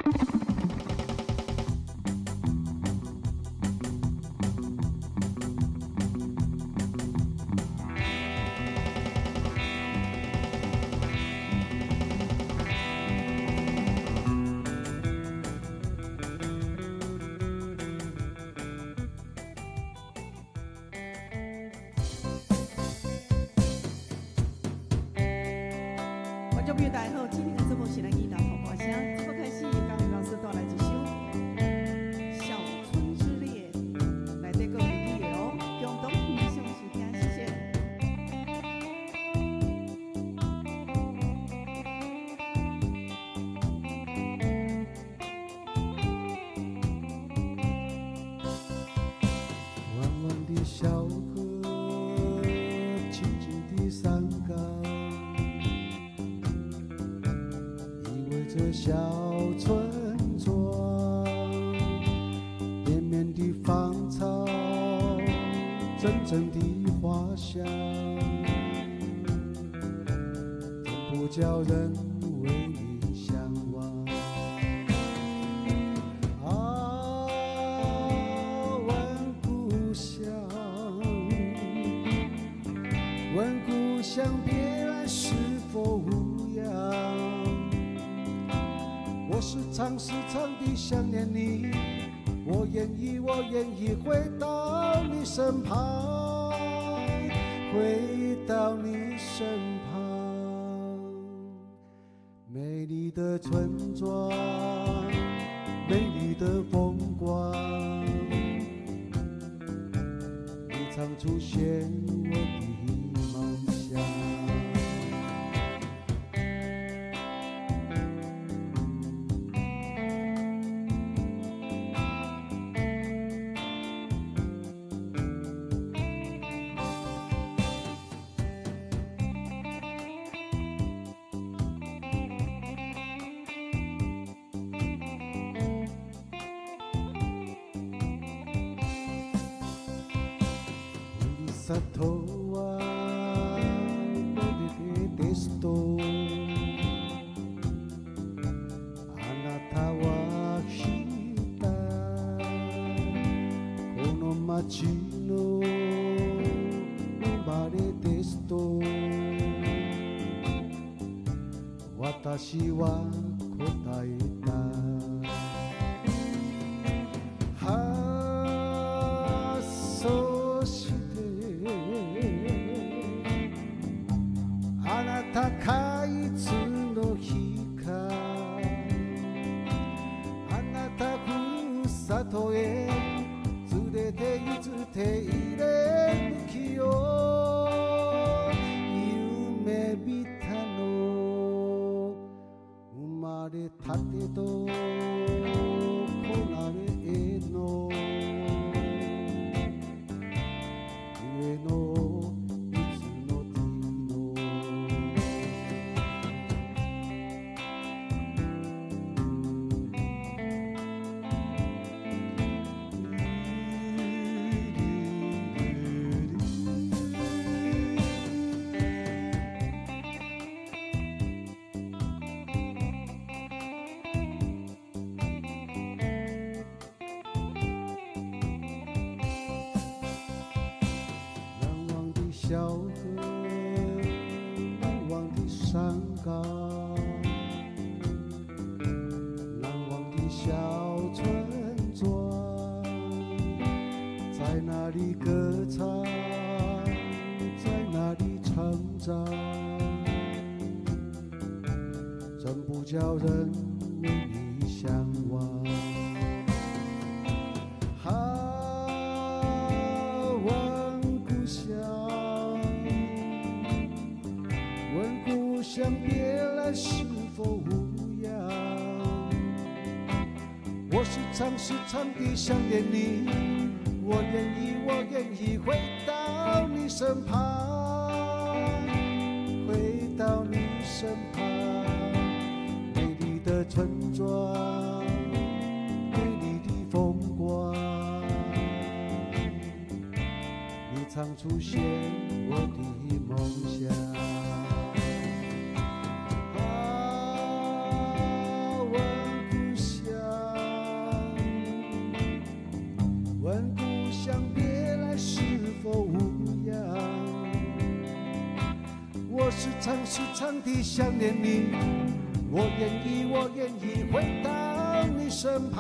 觀眾朋友大家好，今天的節目是咱語頭好歌聲，節目開始由江蕙老師帶來一首《小村之戀》，內底閣有日語的哦，共同欣賞收聽，謝謝。彎彎的小河，靜靜的山崗，依偎著小村莊，連綿的芳草，陣陣的花香，怎不叫人為你嚮往？啊，問故鄉，問故鄉別來是否無恙？我時常時常地想念你，我願意，我願意回到你身旁，回到你身旁。美麗的村莊，美麗的風光，你常出現我的夢想。ふるさとはどれですとあなたは聞いた。この町の生まれですと私は答えた。はあ、そしてあなたかいつの日かあなたふるさとへ連れて行って入れ抜きよ夢見たの。生まれたてとこなれの上のいつの日の。難忘的小河，難忘的山崗，難忘的小村莊，在那裡歌唱，在那裡成長，怎不叫人為你嚮往？啊，問故鄉，問故鄉別來是否無恙？我時常時常地想念你，我願意，我願意回到你身旁，回到你身旁。美麗的村莊，美麗的風光，你常出現我的夢想。啊，問故鄉，問故鄉別來是否無恙？我時常時常地想念你，我願意，我願意回到你身旁，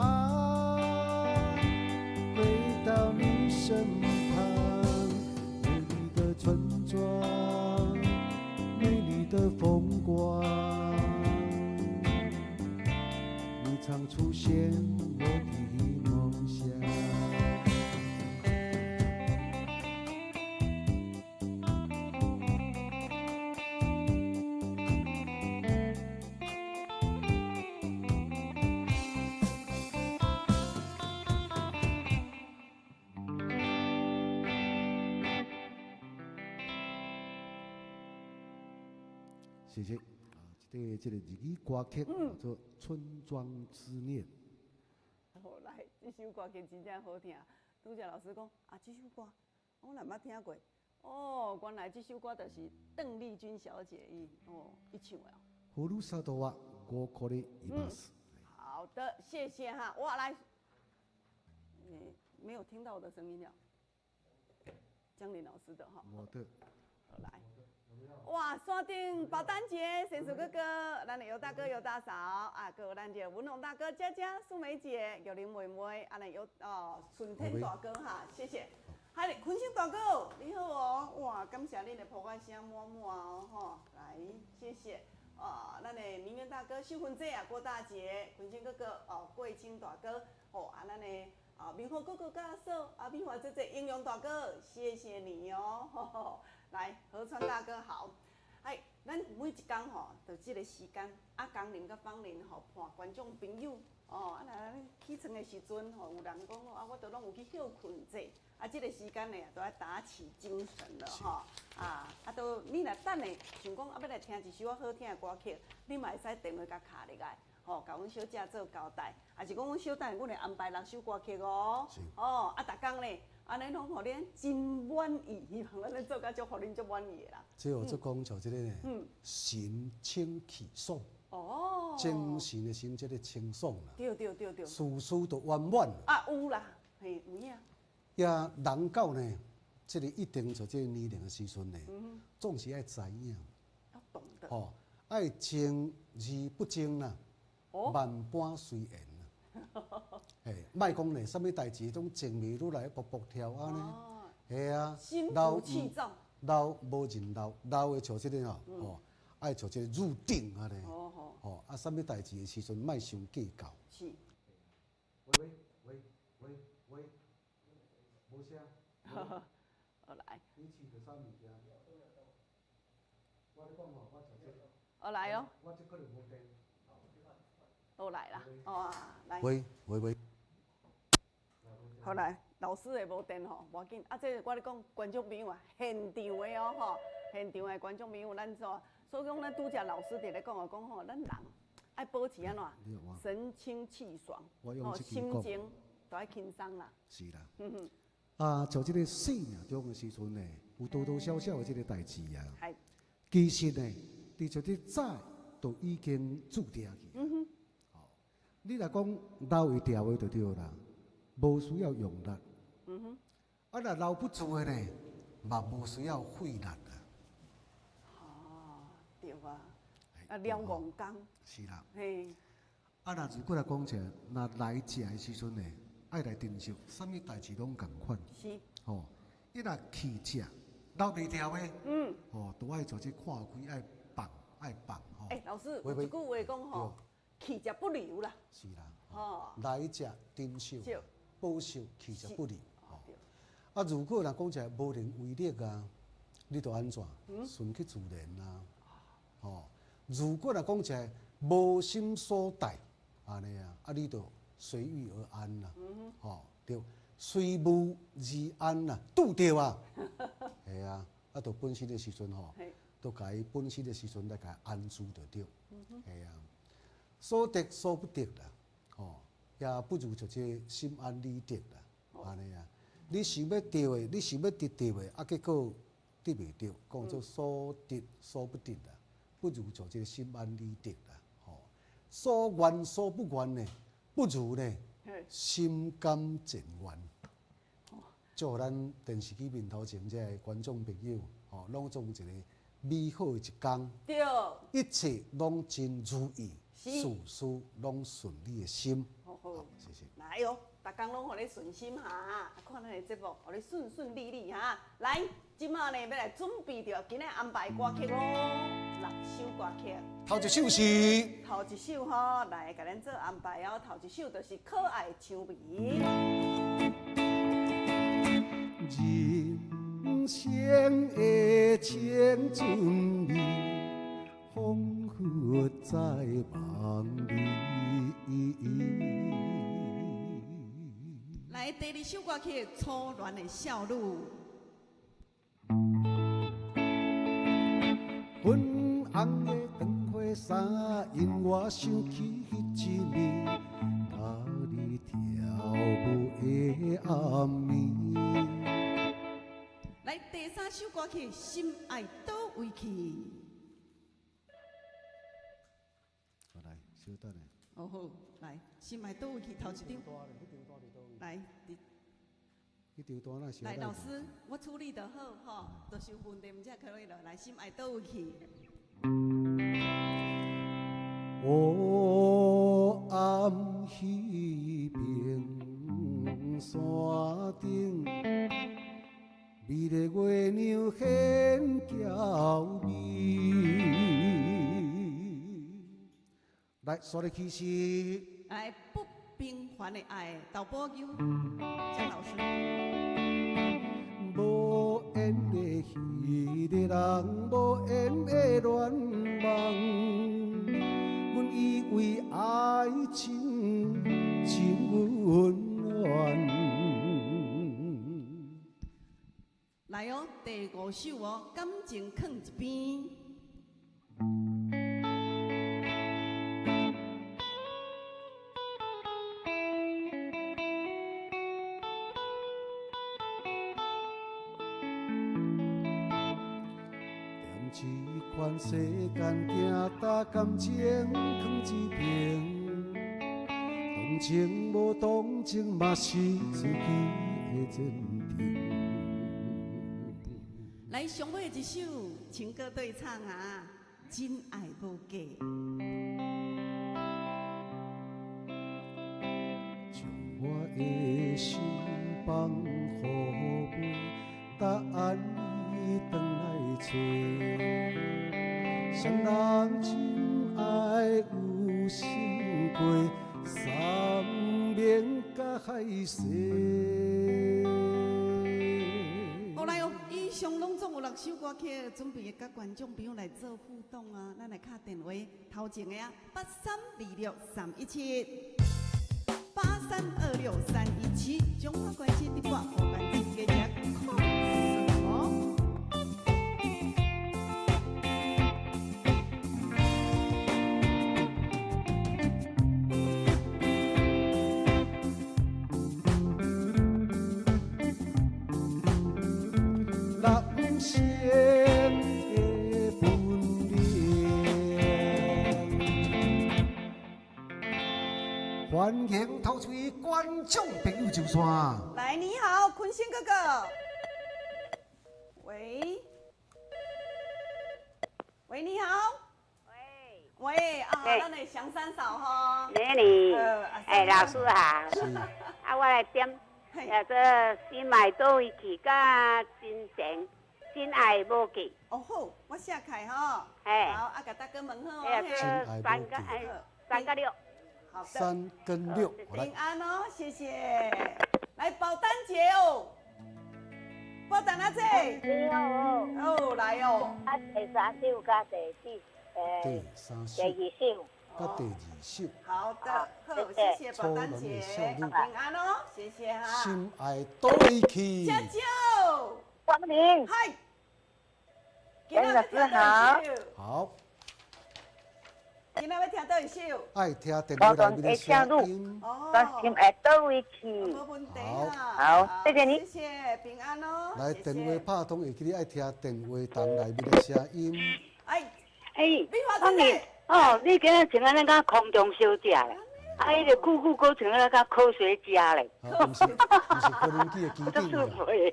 回到你身旁。美麗的村莊，美麗的風光，你常出現我的夢想。謝謝。啊，這個日語歌曲叫做《村莊之戀》。好，來，這首歌曲真正好聽。拄才老師講啊，這首歌我哪捌聽過？哦，原來這首歌就是鄧麗君小姐伊哦伊唱的哦。ふるさとはここにいます。好的，謝謝哈。我來，欸，沒有聽到我的聲音了。江林老師的哈。我的。好來。哇，山頂寶丹姐、神樹哥哥，咱的尤大哥、尤大嫂啊，閣有咱這文龍大哥、佳佳、素梅姐、玉玲妹妹，啊，咱有哦，順天大哥哈，謝謝。還有坤生大哥，你好哦，哇，感謝恁的噗仔聲滿滿哦，吼，來，謝謝。啊，咱的明淵大哥、秀芬姐啊，郭大姐、坤生哥哥哦，桂清大哥，哦，啊，咱的啊，明和哥哥、阿嫂、阿美華姐姐、英勇大哥，謝謝你哦，呵呵。來，河川大哥好。哎，咱每一工吼，就這個時間，啊，江林佮芳玲吼，伴觀眾朋友哦，啊，若起床的時陣吼，有人講啊，我都攏有去歇睏者，啊，這個時間呢，都愛打起精神了吼。啊，啊，都你若等下想講啊，欲來聽一首好聽的歌曲，你嘛會使電話共敲入來，吼，共阮小姐做交代，抑是講阮小等下，阮會安排六首歌曲哦。哦，啊，逐工咧。按呢攏予恁真滿意，希望咱咧做甲足，予恁足滿意的啦。這號做講像這個呢，神清氣爽。哦。精神的神，這個清爽啦。對對對對。事事都圓滿。啊，有啦，嘿，有影。也人到呢，這個一定就這個年齡的時陣呢，總是愛知影。要懂得。吼，愛精而不精啦，萬般隨緣。嘿，莫講咧，啥物代誌攏靜美愈來步步跳按呢？嘿啊，心浮氣躁，老無人老，老的像這個吼，吼，愛像這個入定按呢。吼，啊，啥物代誌的時陣，莫傷計較。是。喂喂喂喂喂，無聲。好來。你試著啥物件？我咧講吼，我就這。好來哦。我這可能無電。都來啦，哦，來。喂喂喂。好來，老師的無電吼，無要緊。啊，這我咧講觀眾朋友啊，現場的哦吼，現場的觀眾朋友，咱說，所以講咱拄才老師佇咧講啊，講吼，咱人愛保持按怎，神清氣爽，哦，心情都愛輕鬆啦。是啦。啊，就這個生命中的時陣呢，有多多少少的這個代誌啊。其實呢，佇這個早都已經注定去。你若講留會牢的就對啦，無需要用力。啊，若留不住的呢，嘛無需要費力啦。哦，對啊，啊，兩戇工。是啦。嘿。啊，若如果來講者，若來食的時陣呢，愛來珍惜，啥物代誌攏仝款。是。吼，伊若去食，留袂牢的。吼，都愛做這看開，愛放，愛放吼。欸，老師，有一句話講吼。去者不留啦，是啦，吼，來者珍惜，保守去者不留，吼。啊，如果若講起來無能為力啊，你就按怎？順其自然啊，吼。如果若講起來無心所待，按呢啊，啊，你就隨遇而安啦，吼，對，隨遇而安啦，拄著啊，係啊，啊，就本身的時陣吼，都共伊本身的時陣來共伊安住就對，係啊。所得所不得啦，吼，也不如就這心安理得啦，按呢啊。你想欲得的，你想欲得著的，啊，結果得袂著，講做所得所不得啦，不如就這心安理得啦，吼。所願所不願呢，不如呢，心甘情願。祝咱電視機面頭前這个觀眾朋友，吼，攏總有一個美好的一工，一切攏真如意，事事攏順你的心。好好，謝謝。來哦，逐工攏予你順心哈，看咱的節目，予你順順利利哈。來，這馬呢欲來準備著今仔安排歌曲囉，六首歌曲。頭一首是。頭一首吼，來共咱做安排哦。頭一首就是可愛薔薇。人生的青春美，彷彿在夢裡。來，第二首歌曲《初戀的少女》。粉紅的長花衫，引我想起彼一暝，佮你跳舞的暗暝。來，第三首歌曲《心愛佗位去》。來，稍等下。哦好，來，心愛佗位去，頭一張。來，彼張單咱來，老師，我處理就好吼，就是有問題毋才可以落來，心愛佗位去。黑暗彼邊山頂，美麗月娘顯嬌美。來，煞落去是。來，不平凡的愛，導播叫江老師。無緣的彼个人，無緣的戀夢，阮以為愛情真溫暖。來哦，第五首哦，感情囥一邊。踮這款世間行，把感情囥一邊，同情無同情嘛是自己的前程。來，上尾一首情歌對唱啊，真愛無假。將我的心放予尾，答案你轉來揣。誰人真愛有心過，山盟佮海誓。好來哦，以上攏總有六首歌曲，準備佮觀眾朋友來做互動啊！咱來敲電話，頭前的啊，8326317，8326317，中華關係直播，無關真價值控四哦。人生的本領，歡迎頭錘觀眾朋友上線。來，你好，坤興哥哥。喂，喂，你好。喂。喂啊，咱的祥三嫂吼。你，哎，老師好。啊，我來點。這心愛佗位去，佮真情真愛無假。哦好，我寫開吼。嘿。好，啊，共大哥問好。這三個哎，三個六。好的。三跟六。平安哦，謝謝。來，寶丹姐哦。寶丹阿姐。你好。哦，來哦。啊，第三首佮第四，第三首。第二首。佮第二首。好的，好，謝謝寶丹姐，平安哦，謝謝哈。心愛佗位去。舅舅，光臨。嗨。老師好。好。今仔欲聽佗一首？愛聽電話內面的聲音。哦。心愛佗位去。無問題好。好，謝謝你。謝謝，平安哦。來，電話拍通會記得愛聽電話筒內面的聲音。哎。哎，光臨。哦，你今仔穿按呢敢空中小姐咧？啊，啊，彼个久久阁像那个科學家咧，啊，毋是無人機的機足長啦。水。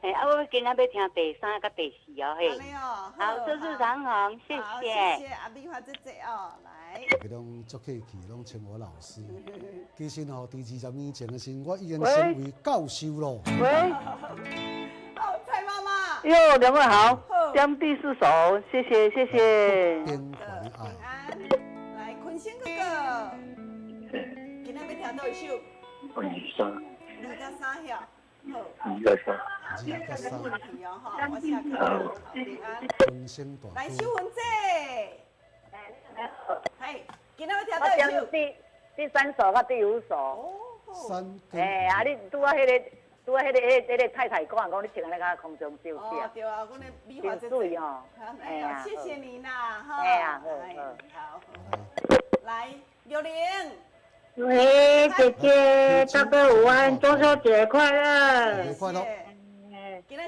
嘿，啊，我今仔欲聽第三佮第四哦，嘿。按呢哦，好，這是長虹，謝好，謝。謝謝阿美華姐姐哦，來。大家攏足客氣，攏稱我老師。其實吼，佇20年前的時陣，我已經成為教授咯。喂，好，蔡媽媽。喲，兩位好，好，點第四首，謝謝謝謝。平凡的平愛。安，來，坤星哥哥，今仔欲聽佗一首？二三。二佮三曉，好。二佮三。二佮三。沒問題哦，吼，我寫起來，好，平安。坤星大哥。來，秀芬姐。嘿，今仔欲聽佗一首？第三首佮第五首。哦。三。哎，啊，你拄仔彼个，拄仔彼个，彼个太太講講，你穿按呢較空中秀氣哦，對啊，阮的美華姐姐。水哦。哎呀，謝謝你啦，哈。哎呀，好好。來，玉玲。喂，姐姐，大哥午安，中秋節快樂。快樂。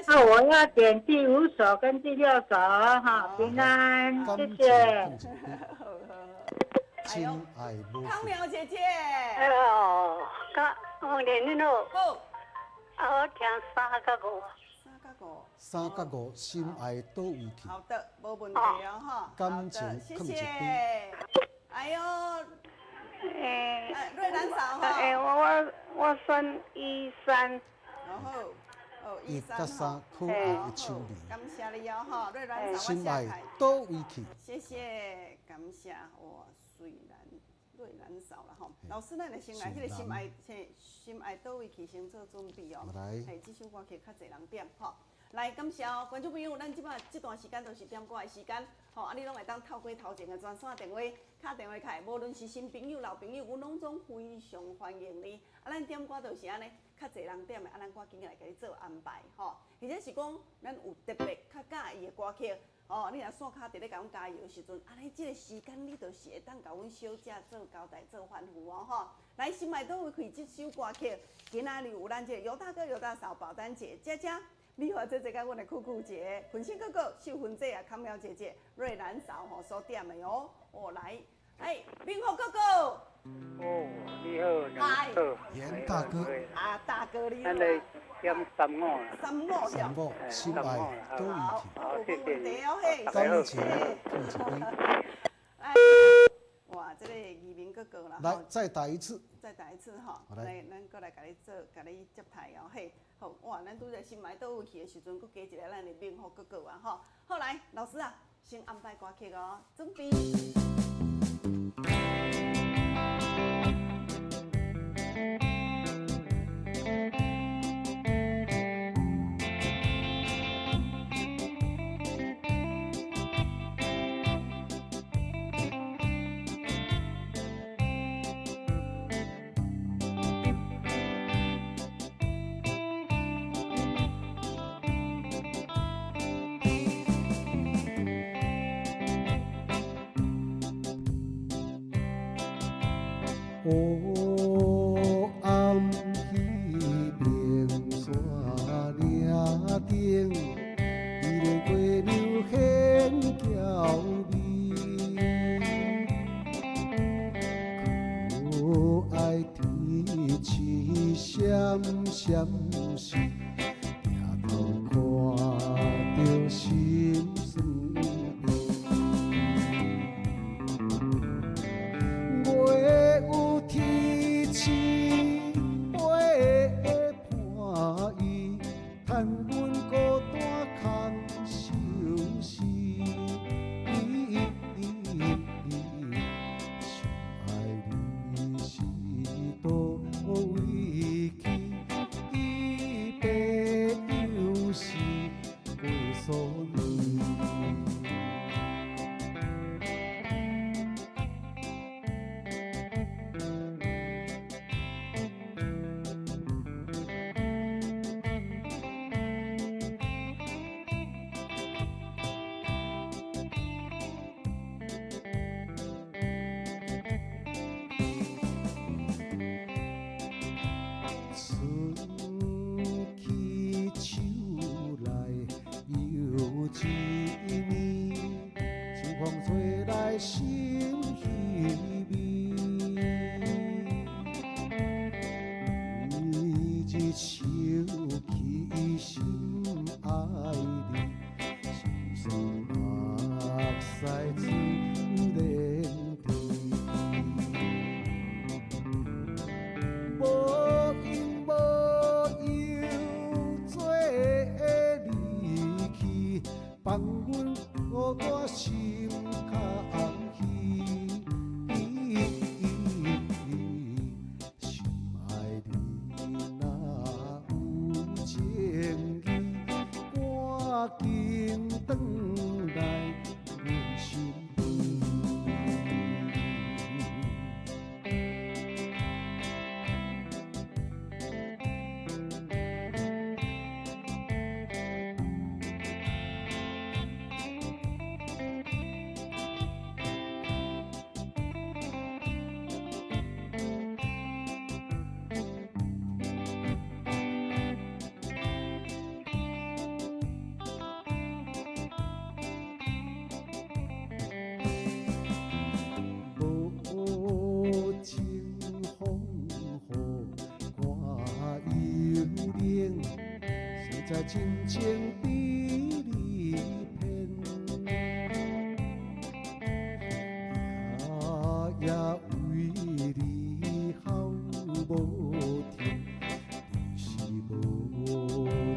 那我要點第五首跟第六首，哈，平安，謝謝。親愛無。康苗姐姐。哎喲，甲黃連你好。好。啊，我聽三佮五。三佮五。三佮五，心愛佗位去。好的，無問題哦，哈。感情謝謝。哎喲。欸，瑞蘭嫂哈。欸，我選一三。好，哦，一佮三，可愛的手味。感謝你哦，哈，瑞蘭嫂，心愛佗位去。謝謝，感謝，哇，瑞蘭，瑞蘭嫂啦吼。老師，咱就先來彼个心愛，心愛佗位去，先做準備哦。來。嘿，這首歌曲較濟人點吼。來，感謝哦，觀眾朋友，咱這擺這段時間都是點歌的時間，吼，啊，你攏會當透過頭前的專線電話敲電話來，無論是新朋友、老朋友，阮攏總非常歡迎你。啊，咱點歌就是按呢，較濟人點的，啊，咱趕緊來共你做安排，吼。或者是講，咱有特別較佮意的歌曲，吼，你若線跤佇咧共阮加油的時陣，按呢這個時間你就是會當共阮小姐做交代、做吩咐哦，吼。來，心愛佗位去這首歌曲，今仔日有咱這個尤大哥、尤大嫂、寶丹姐、佳佳。美華姐姐佮阮的酷酷姐、坤星哥哥、秀芬姐啊、康苗姐姐、瑞蘭嫂吼所點的哦。哦，來，哎，明福哥哥。哦，你好，你好。嚴大哥。啊，大哥你好。咱來點三五。三五，三五，心愛佗位去。好，謝謝你。感情碰一杯。哎，哇，這個移民哥哥啦。來，再打一次。再打一次吼，來，咱閣來共你做，共你接待哦，嘿。好，哇！咱拄才心愛佗位去的時陣，閣加一个咱的明福哥哥啊，吼。好，來，老師啊，先安排歌曲哦，準備。黑暗彼冰山嶺頂，彼个月亮顯嬌美，可愛天星閃閃爍，抬頭看著心酸。月有天星陪伴伊，趁阮孤單空相思。想愛你是佗位去，伊爬手去，心愛你，心酸目屎水連天。無閒無憂做離去，放阮孤單心空虛。心愛你若有情意，趕緊轉來阮身邊。無情風雨看幽靈，實在真情被你騙。夜夜為你哭無停，你是無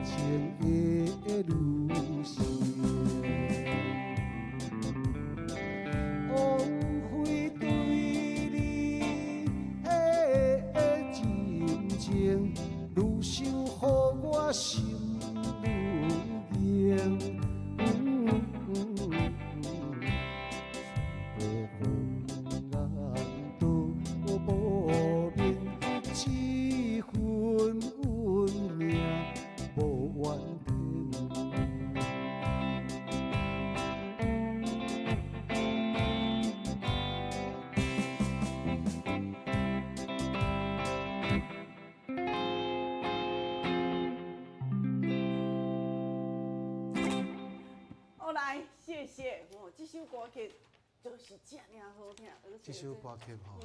情的女性。枉費對你的真情，愈想予我心愈硬。無紅顏都無名，這份運命無怨天。好來，謝謝。哦，這首歌曲就是這爾好聽，而且這首歌曲吼，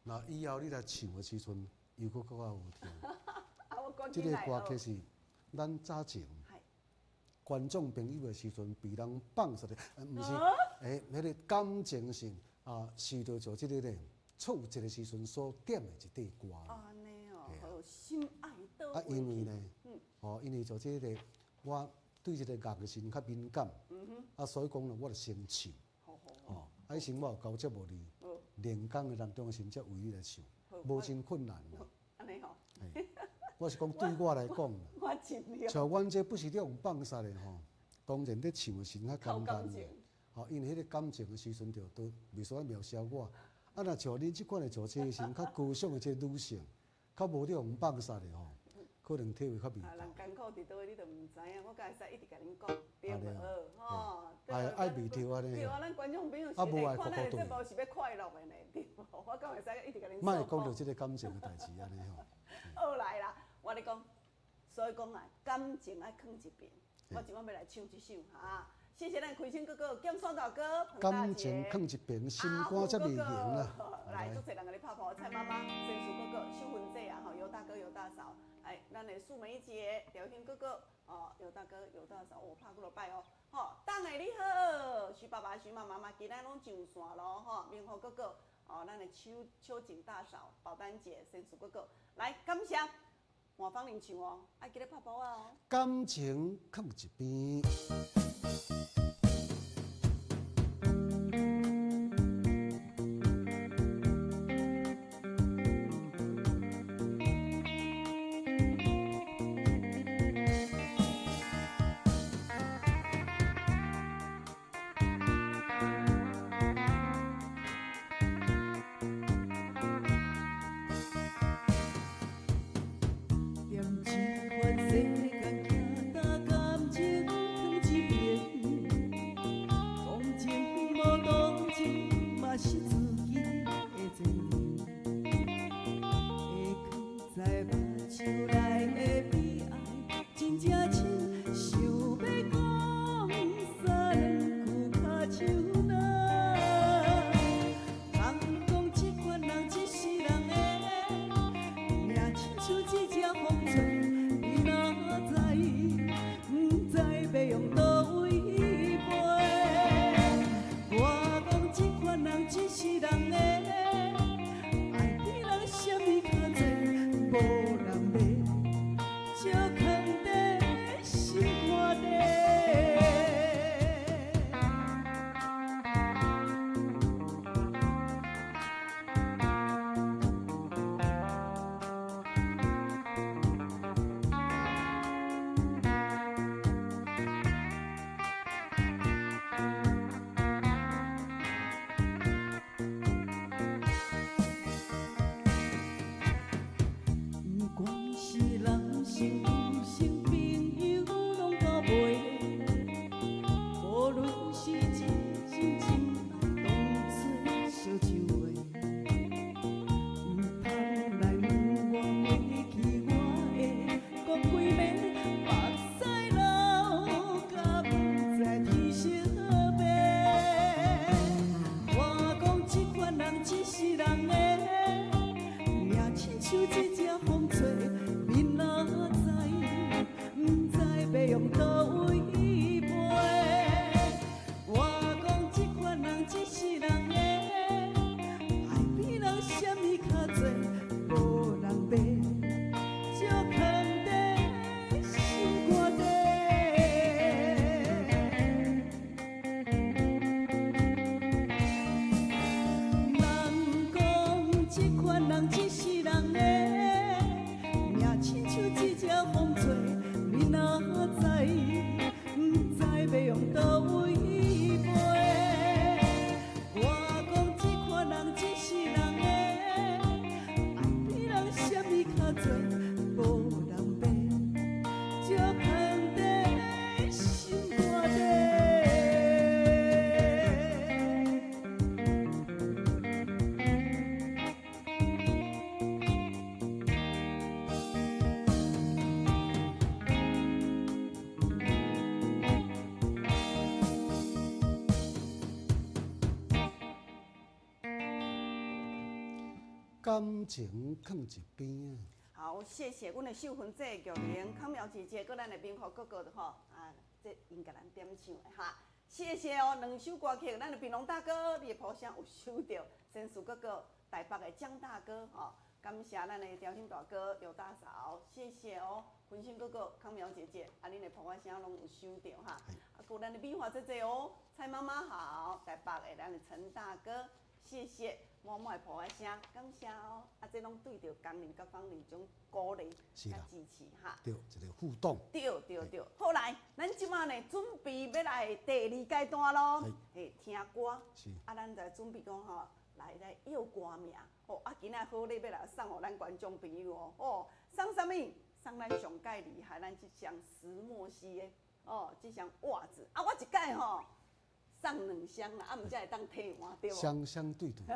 那以後你來唱的時陣，又閣閣較好聽。啊，我趕這個緊來歌曲是咱早前觀眾朋友的時陣，被人放出來，毋是，彼個感情上啊，受著做這個咧挫折的時陣所點的一塊歌。按呢哦，好心愛倒啊，因為呢，吼，因為做這個，我對這個樂的時陣較敏感，啊，所以講呢，我就先唱，吼，啊，彼時我有交節目哩，練功的當中的時陣才為你來唱，無真困難啦。按呢吼，我是講對我來講，我盡力。像阮這不是咧用放殺的吼，當然咧唱的時陣較簡單。吼，因為彼個感情的時陣就都袂輸描寫我。啊，若像恁這款的做這個時陣較高尚的這個女性，較無咧用放殺的吼，可能體會較袂啊，人夠。艱苦佇佗位你都毋知影，我敢會使一直共恁講，對無？吼，愛愛袂著按呢。對啊，咱觀眾朋友是啊，無愛看咱的哭哭節目是欲快樂的呢，對無？我敢會使一直共恁。莫講著這個感情的代誌按呢吼。好來啦，我咧講，所以講啊，感情愛囥一邊。我這擺欲來唱這首哈，謝謝咱葵青哥哥、劍山大哥、彭大感姐情囥一邊，心肝才袂硬啦。來，足濟人共你拍噗，蔡媽媽、仙淑哥哥、秀芬姐啊，吼，尤大哥、尤大嫂，哎，咱的素梅姐、廖興哥哥，哦，尤大哥、尤大嫂，我拍幾落擺哦，吼，等下你好，徐爸爸、徐媽媽嘛，今仔攏上線咯，吼，明和哥哥，哦，咱的邱邱景大嫂、寶丹姐、仙淑哥哥，來感謝，換芳玲唱哦，愛記得拍噗仔哦。感情囥一邊。踮這番世間行，感情囥一邊，笑囥佇心肝底。不管是男性、女性，朋友拢到袂，无论是真心真爱，当作烧酒话，毋通来问我过去，我会讲几暝，目屎流甲不知天色白。我讲这款人这是人的。命亲像这只风吹，面哪知，不知欲用佗位飞。我讲这款人这世人的，爱比人啥物较济，无人买，少囥佇心肝底。人讲这款人这世人的，命亲像这只风吹，面哪知，不知欲用佗位飞。我讲这款人这世人的，爱比人啥物较济，无人买，少囥佇心肝底。感情囥一边啊。好，谢谢阮的秀芬姐、玉玲、康苗姐姐，佮咱的明福哥哥吼啊，这𪜶共咱点唱的哈，谢谢哦。两首歌曲，咱的平龙大哥，你的抱声有收著，先赐哥哥台北的江大哥吼，感谢咱的调兴大哥尤大嫂，谢谢哦。坤兴哥哥、康苗姐姐，啊，恁的抱声拢有收著哈。啊，佮咱的美华姐姐哦，蔡妈妈好，台北的咱的陈大哥，谢谢。满满的抱仔声，感谢哦！啊，这拢对著工人佮工人种鼓励佮支持哈。对，一个互动。对对对，好来，咱这马呢准备欲来第二阶段咯。嘿，听歌。是。啊，咱就准备讲吼，来来约歌名。哦，啊，今仔好礼欲来送予咱观众朋友哦。哦，送啥物？送咱上盖厉害，咱这双石墨烯的哦，这双袜子。啊，我一摆吼送两双啦，啊，毋才会当替换对无？双双对对，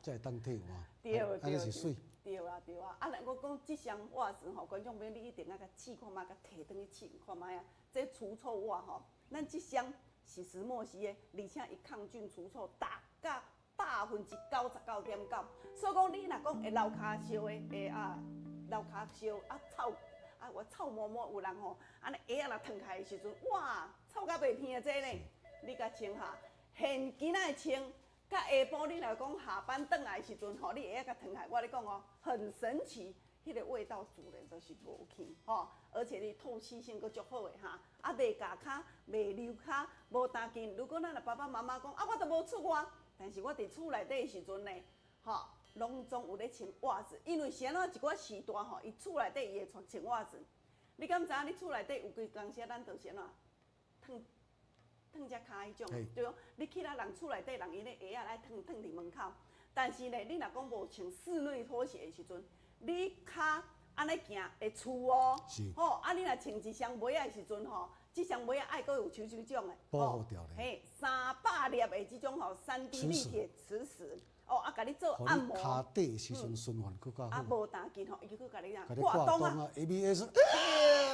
才会当替换。对对，按呢是媠。对啊对啊，啊，我讲这双袜子吼，观众朋友你一定爱共试看觅，共提转去试看觅啊。这除臭袜吼，咱这双是石墨烯的，而且伊抗菌除臭达到99.9%。所以讲你若讲会流跤烧的，会啊流跤烧啊臭啊，我臭毛毛有人吼，按呢鞋仔若脱开的时阵，哇，臭甲袂天的这呢。你共穿哈，现今仔穿，佮下晡你若讲下班转来的时阵吼，你鞋仔共脱开，我咧讲哦，很神奇，彼个味道自然就是无去吼，而且你透气性阁足好的哈，啊袂咬跤，袂溜跤，无担紧。如果咱的爸爸妈妈讲啊，我都无出外，但是我伫厝内底的时阵呢，吼，拢总有咧穿袜子，因为是按怎一寡时代吼，伊厝内底伊会穿穿袜子。你敢知影？你厝内底有规工时咱就是按怎褪。褪只跤彼种，就讲你去咱人厝内底，人𪜶咧鞋仔来褪褪伫门口。但是呢，你若讲无穿室内拖鞋的时阵，你跤按呢行会怵哦。吼，啊，你若穿一双袜仔的时阵吼，这双袜仔爱阁有手手掌的，保护掉咧。嘿，300粒的这种吼3D 立体磁石，哦，啊，共你做按摩。跤底的时阵循环阁较好。啊，无担紧吼，伊阁共你啥挂档啊，ABS。对，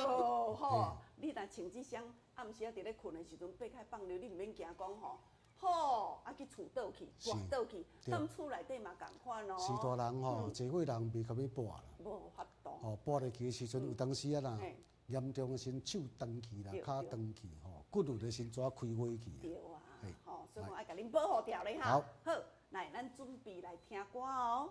吼，你若穿这双。暗时啊，伫咧睏的时阵，爬开放尿，你毋免惊讲吼，吼啊去厝倒去，跋倒去，踮厝内底嘛仝款哦。是大人吼，济岁人袂共欲跋啦。无法度。吼，跋入去的时阵，有当时啊啦，严重的时阵手断去啦，跤断去吼，骨有的时阵怎开花去。对啊，吼，所以讲爱共恁保护牢咧哈。好，好，来，咱准备来听歌哦。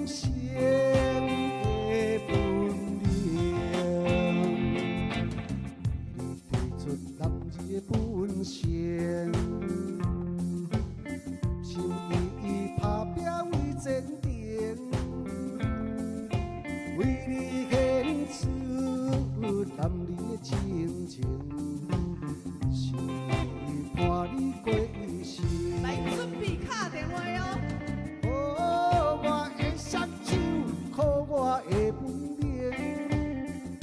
生的本領，為你提出男兒的本性，心意意拍拚為前程，為你獻出男兒的真情，心意伴你過一生。來準備敲電話哦。予我的雙手，靠我的本領，創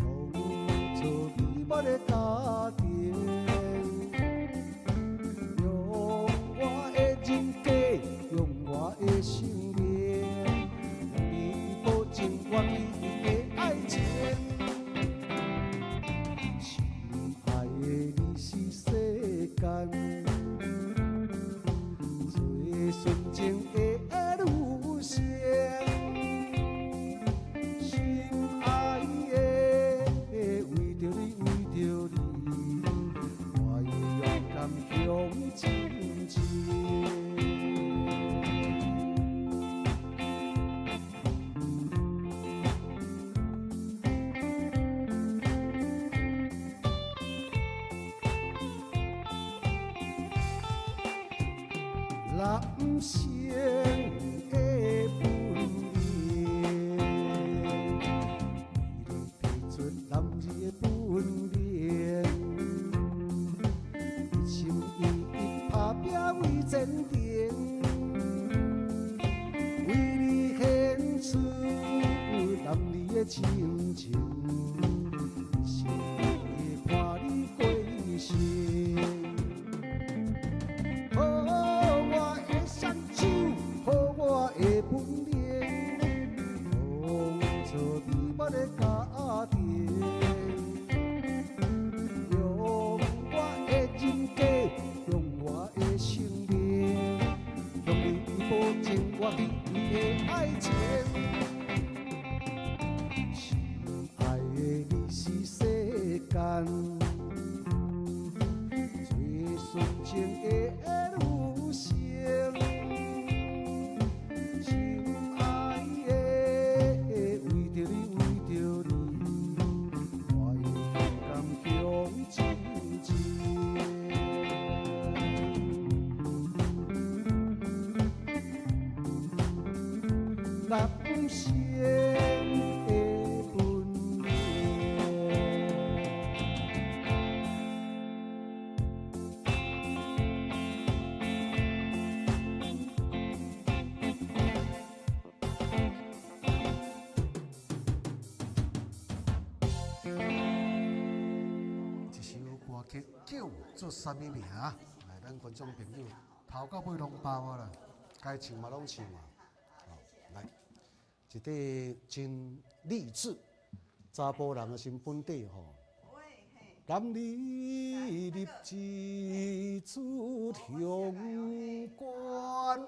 造美滿的家庭。用我的人格，用我的生命，向你保證我對你的愛情。深愛的你是世間最純情的女性，心愛的，為著你，為著你，我會勇敢向前進。男生的本領，為你提出男兒的本領，一心一意拍拚為前程，為你獻出男兒的真情，一心一意伴你過一生。予我的雙手，予我的本領，創造美滿的家庭。用我的人格，用我的生命，向你保證我對你的愛情。深愛的你是世間最純情的女性，深愛的，為著你，為著你，我會勇敢向前進。男生的本領。這首歌曲叫做啥物名？來，咱觀眾朋友頭到尾攏包啊啦，該唱嘛攏唱啊。好，來，一塊真勵志，查埔人的心本底吼。男兒立志出雄關，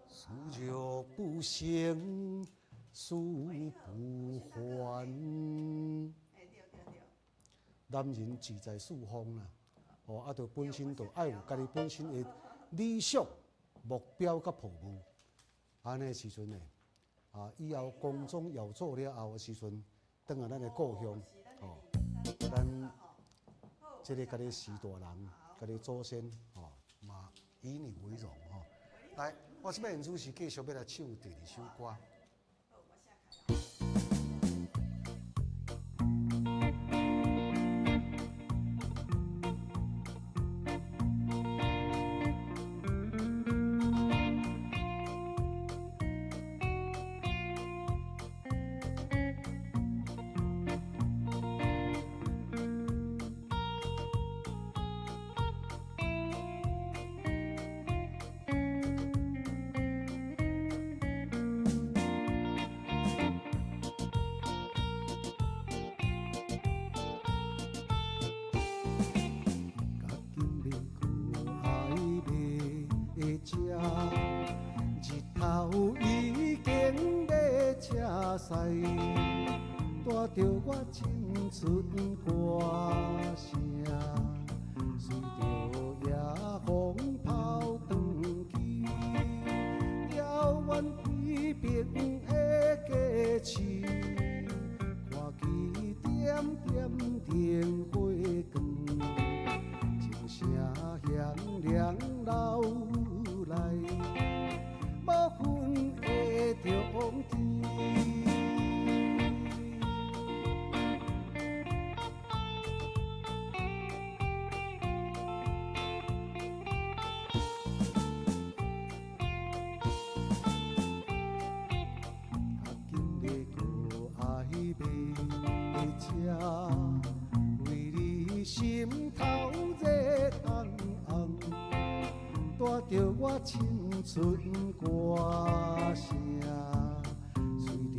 事若不成，誓不還。男人志在四方啦，吼啊，就本身就愛有家己本身的理想、目標佮抱負。按呢時陣呢，啊，以後工作要做了後的時陣，轉來咱的故鄉，吼，咱這个家己時大人、家己祖先，吼，嘛以你為榮吼。來，我這擺現主是繼續欲來唱第二首歌。甲緊欲去愛欲食，日頭已經欲射曬，帶著我青春歌聲，隨著野風跑轉去，遙遠天邊的留來，無分的中天。较紧的阁爱马车，为你心头热烘烘，带著我青春歌声，随著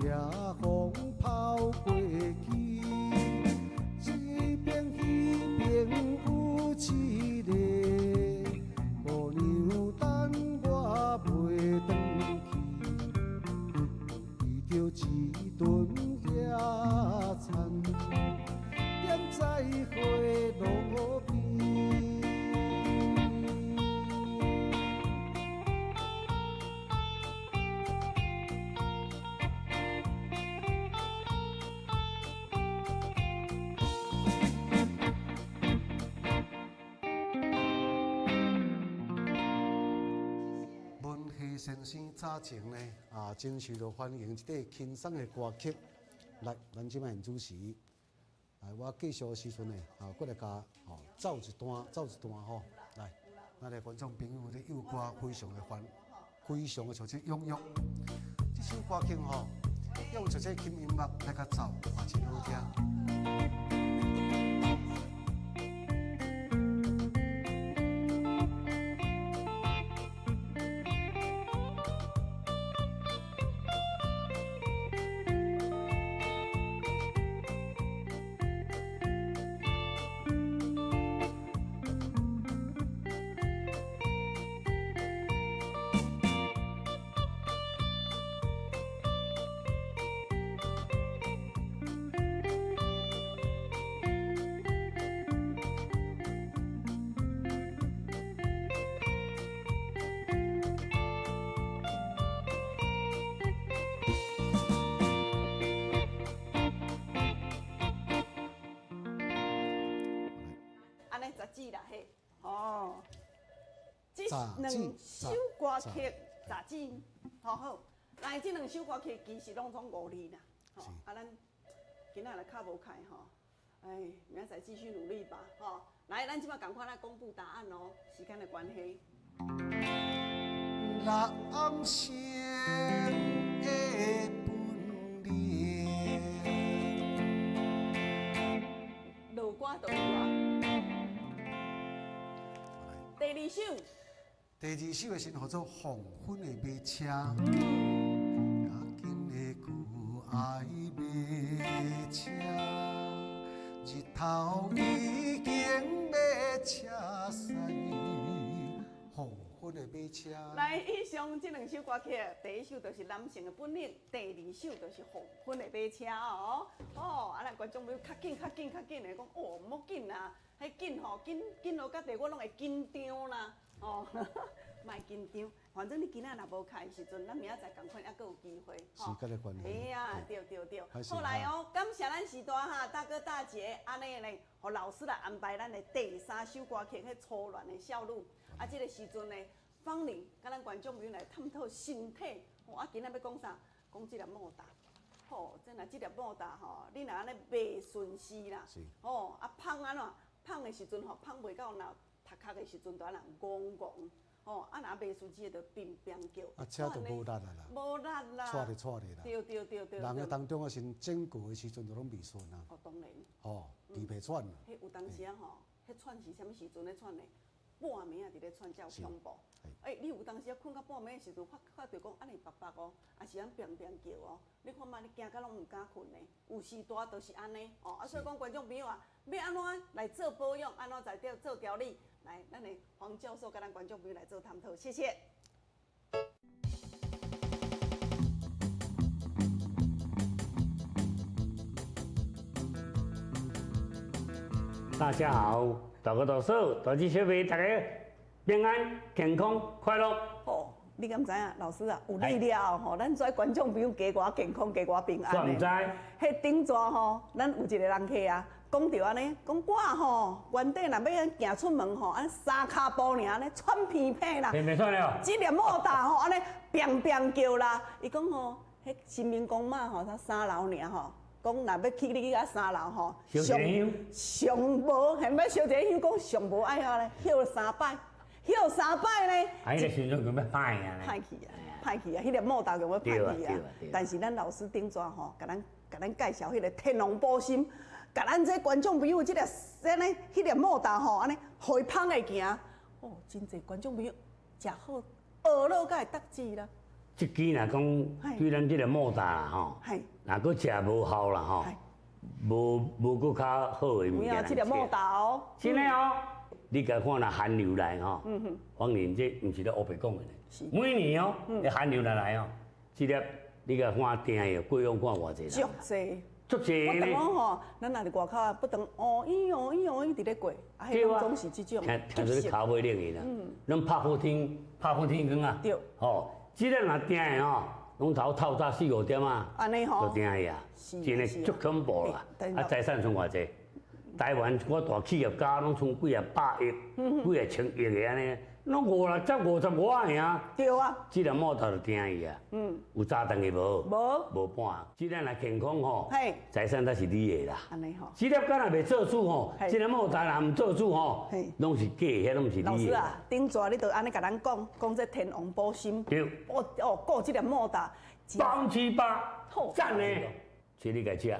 夜风飘过去。这边彼边有一个姑娘等我袂转去。为著一顿野餐，踮在花路边。文希先生早前呢，啊，真受到歡迎，這塊輕鬆的歌曲。來，咱這擺主持，來，我繼續的時陣呢，啊，閣來共吼奏一段，奏一段吼。來，咱的觀眾朋友咧，幼歌非常的歡，非常的像這踴躍。這首歌曲吼，用這這輕音樂來共奏，嘛真好聽。按呢十指啦嘿，哦，這兩首歌曲十指，好好。來，這兩首歌曲其實攏總五字啦，吼。啊，咱今仔日較無開吼，哎，明仔載繼續努力吧，吼。來，咱這擺趕快來公布答案哦，時間的關係。南星的本領。落歌就有啊。第二首。第二首的是號做《黃昏的馬車》。較緊的閣愛馬車，日頭已經欲斜西。黃昏的馬車。來，以上這兩首歌曲，第一首就是男性的本領，第二首就是黃昏的馬車哦。哦，啊，咱觀眾朋友較緊、較緊、較緊的講，哦，毋好緊啦，彼緊吼，緊緊落甲地，我攏會緊張啦。哦，莫緊張，反正你今仔若無開的時陣，咱明仔載仝款猶閣有機會。時間的關係。嘿啊，對對對。好來哦，感謝咱時大哈大哥大姐，按呢呢，予老師來安排咱的第三首歌曲，彼初戀的少女。啊，這個時陣呢，芳玲佮咱觀眾朋友來探討身體。吼，啊，今仔欲講啥？講這粒莫達。吼，真若這粒莫達吼，你若按呢袂順勢啦，吼，啊芳按怎？芳的時陣吼，芳袂到若頭殼的時陣就按怎戇戇，吼，啊若袂順勢就乒乒叫。啊，車就無力啊啦。無力啦。掣咧掣咧啦。對對對對。人的當中啊，先整過的時陣就攏袂順啊。哦，當然。吼，皮皮喘。彼有當時啊吼，彼喘是啥物時陣咧喘呢？半暝啊，佇咧喘才有恐怖。欸，你有當時啊，睏到半暝的時陣，發發著講按呢白白哦，抑是按乒乒叫哦。你看覓，你驚甲攏毋敢睏呢。有時大就是按呢哦。啊，所以講觀眾朋友啊，欲按怎來做保養，按怎來做調理？來，咱的黃教授佮咱觀眾朋友來做探討，謝謝。大家好，大哥大嫂，大姐小妹，大家平安、健康、快樂。哦，你敢知影，老師啊，有你了後吼，咱遮觀眾朋友加偌健康，加偌平安。我毋知。彼頂逝吼，咱有一個人客啊，講著按呢，講我吼，原底若欲行出門吼，按呢三跤步爾按呢喘鼻屁啦。平平喘了。這粒莫打吼，按呢砰砰叫啦。伊講吼，彼新民公媽吼，才三樓爾吼，講若欲去你去遐三樓吼，燒一個香上無，係欲燒一個香，講上無愛遐咧，歇三擺，歇三擺呢。啊，彼個時陣就欲歹啊。歹去啊，歹去啊，彼粒莫打就欲歹去啊。但是咱老師頂逝吼，共咱共咱介紹彼個天王補心，共咱這觀眾朋友這粒按呢，彼粒莫打吼，按呢，予伊芳會行。哦，真濟觀眾朋友食好，學落才會得志啦。這支若講對咱這個莫打啦吼，若閣食無效啦吼，無無閣較好的物件。這粒莫打哦。真的哦，你共看若寒流來吼，方玲這毋是咧烏白講的呢。每年哦，寒流若來哦，這粒你共看定的，過往看偌濟人。足濟。足濟不但講吼，咱若佇外口啊，不但哦咦哦咦哦咦佇咧過，啊，彼種總是這種。聽聽說你跤尾冷去啦，攏拍好天，拍好天光啊。對。吼，這个若定的吼，攏頭透早四五點啊，就定去啊，真的足恐怖啦。啊，財產剩偌濟？台灣我大企業家攏剩幾啊百億、幾啊千億的按呢，攏五六十、五十外爾。對啊。這个莫頭就定去啊。有早頓去無？無。無半。這个若健康吼，財產才是你的啦。按呢吼。這粒敢若袂做主吼，這个莫頭若毋做主吼，攏是假的，彼攏毋是你的。老師啊，頂逝你就按呢共咱講，講這天王補心。對。哦哦，顧這粒莫頭。 8%，讚呢。這你共食。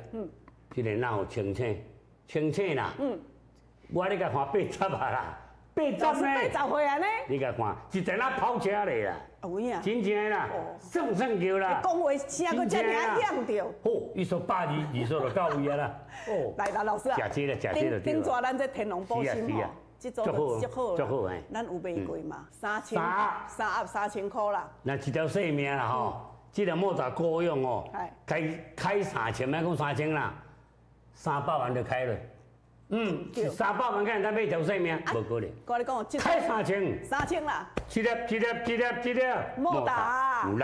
這个腦清醒。清醒啦！我咧共看八十啊啦，八十呢？八十歲啊呢？你共看，一陣仔跑車咧啦，有影？真正的啦，算算叫啦。講話聲閣遮爾啊響著。好，伊說百二，二數就到位啊啦。哦，來啦，老師啊，食這個，食這個。頂頂逝咱這天龍補心吼，這組足好，足好嘿。咱有賣過嘛？三千，三盒3000箍啦。那一條性命啦吼，這個莫打高用哦，開開三千，莫講三千啦。300萬就開了，三百萬，敢會當買一條性命？無可能。我你講，開三千，三千啦。一粒一粒一粒一粒，莫打，有力，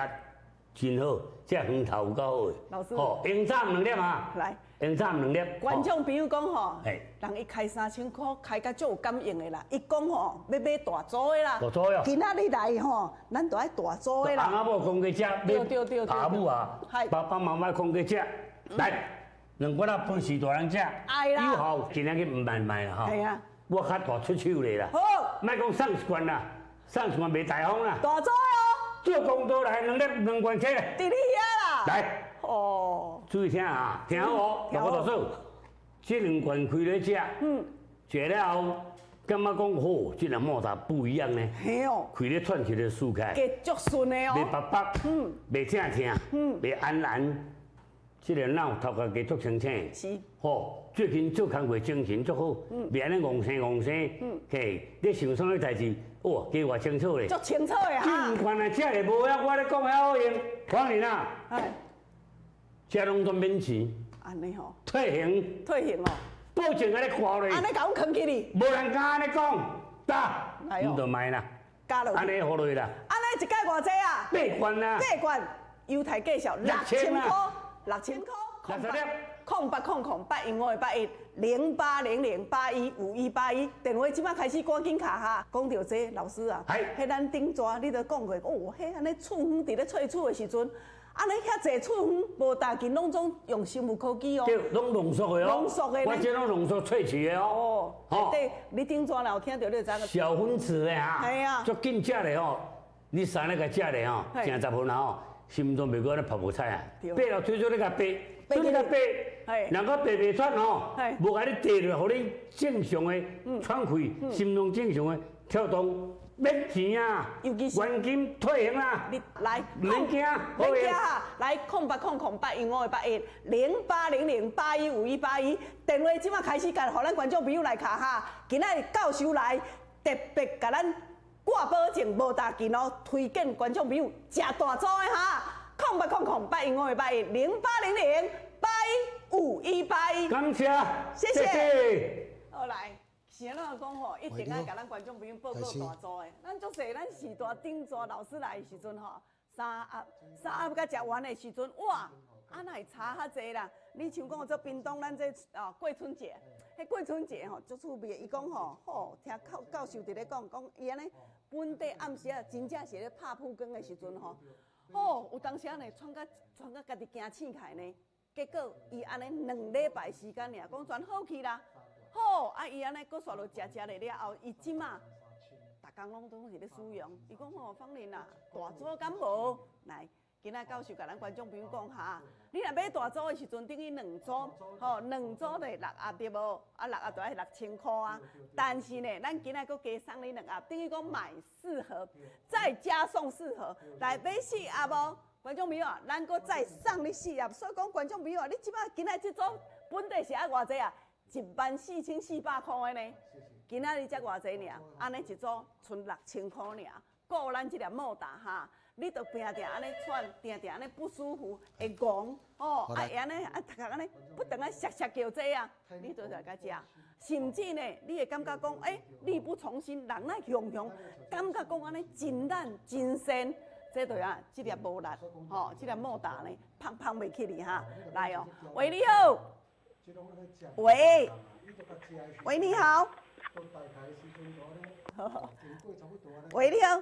真好，這黃頭有夠好的。老師，吼，蠅蚱兩粒啊。來，蠅蚱兩粒。觀眾朋友講吼，人伊開三千箍，開甲足有感應的啦。伊講吼，欲買大組的啦。大組的。今仔日來吼，咱就愛大組的啦。翁仔某講過食，買阿母啊，爸爸媽媽講過食，來。兩罐仔飯是大人食，有效，今仔日毋慢賣啦吼。我較大出手咧啦。好，莫講送一罐啦，送一罐袂大方啦。大組哦。做公道來，兩粒兩罐起來。佇你遐啦。來。哦。注意聽啊，聽好哦，大哥大嫂，這兩罐開咧食，食了後感覺講好，這個莫打不一樣呢。嘿哦。開咧喘氣咧舒開。加足順的哦。袂拔拔，袂疼疼，袂安然。這個腦頭殼加足清醒，是，吼，最近做工課精神足好，袂按呢戇生戇生，嘿，你想啥物代誌，哇，計劃清楚咧，足清楚的哈。這款的食的無啊，我咧講遐好用，黃玲啊，食攏總免錢，按呢吼，退行，退行哦，保證按呢掛咧，按呢共阮囥起哩，無人敢按呢講，得，毋就賣啦，加落，按呢予落啦，按呢一蓋偌濟啊？八罐啊，八罐，猶太介紹6000箍。6000箍，0800 0800 0800 815181，電話這擺開始趕緊敲哈。講著這老師啊，彼咱頂逝你都講過，哦，彼按呢處方佇咧萃取的時陣，按呢遐濟處方無大件攏總用生物科技哦，對，攏濃縮的哦，濃縮的，我這攏濃縮萃取的哦。哦，對，你頂逝若有聽著，你就知影。小分子的哈，係啊，足緊食的吼，你三日共食的吼，成十分啊吼。心臟袂閣按呢拍無彩啊！爬樓梯做你共爬，做你共爬，人閣爬袂喘吼，無共你跌落，予你正常的喘氣，心臟正常的跳動，免錢啊！原金退還啦！你來，免驚，免驚哈！來，0800 815181，0800 815181，電話這擺開始，共予咱觀眾朋友來敲哈。今仔日教授來特別共咱掛保證無大件哦，推薦觀眾朋友食大組的哈。0800 815181，0800 815181。感謝，謝謝。好來，是按怎講吼？一定愛共咱觀眾朋友報告大組的。咱足濟，咱時代頂逝老師來的時陣吼，三盒三盒佮食完的時陣，哇，啊，若會差較濟啦。你像講做屏東，咱這哦過春節，彼過春節吼足趣味的。伊講吼，吼聽教教授佇咧講，講伊按呢本地暗時啊，真正是咧拍曝光的時陣吼，吼有當時仔呢喘甲喘甲家己驚醒起來呢。結果伊按呢2禮拜時間爾，講全好去啦。好，啊伊按呢閣煞落食食咧了後，伊這馬逐工攏總是咧使用。伊講吼，芳玲啊，大組敢無？來。今仔教授共咱觀眾朋友講哈，你若買大組的時陣，等於兩組，吼兩組就六盒對無？啊六盒就愛6000箍啊。但是呢，咱今仔閣加送你兩盒，等於講買四盒，再加送四盒，來買四盒無？觀眾朋友啊，咱閣再送你四盒。所以講觀眾朋友啊，你這擺今仔這組本底是愛偌濟啊？14,400箍的呢。今仔日才偌濟爾？按呢一組賰6000箍爾。顧咱這粒莫打哈，你著定定按呢喘，定定按呢不舒服，會戇吼，啊會按呢啊頭殼按呢不斷按澀澀叫這啊，你就來共食。甚至呢，你會感覺講，欸，力不從心，人來雄雄，感覺講按呢真懶真仙，這就啊，這粒無力，吼，這粒莫打呢，芳芳袂起哩哈，來哦，喂，你好，喂，喂，你好。喂，你好，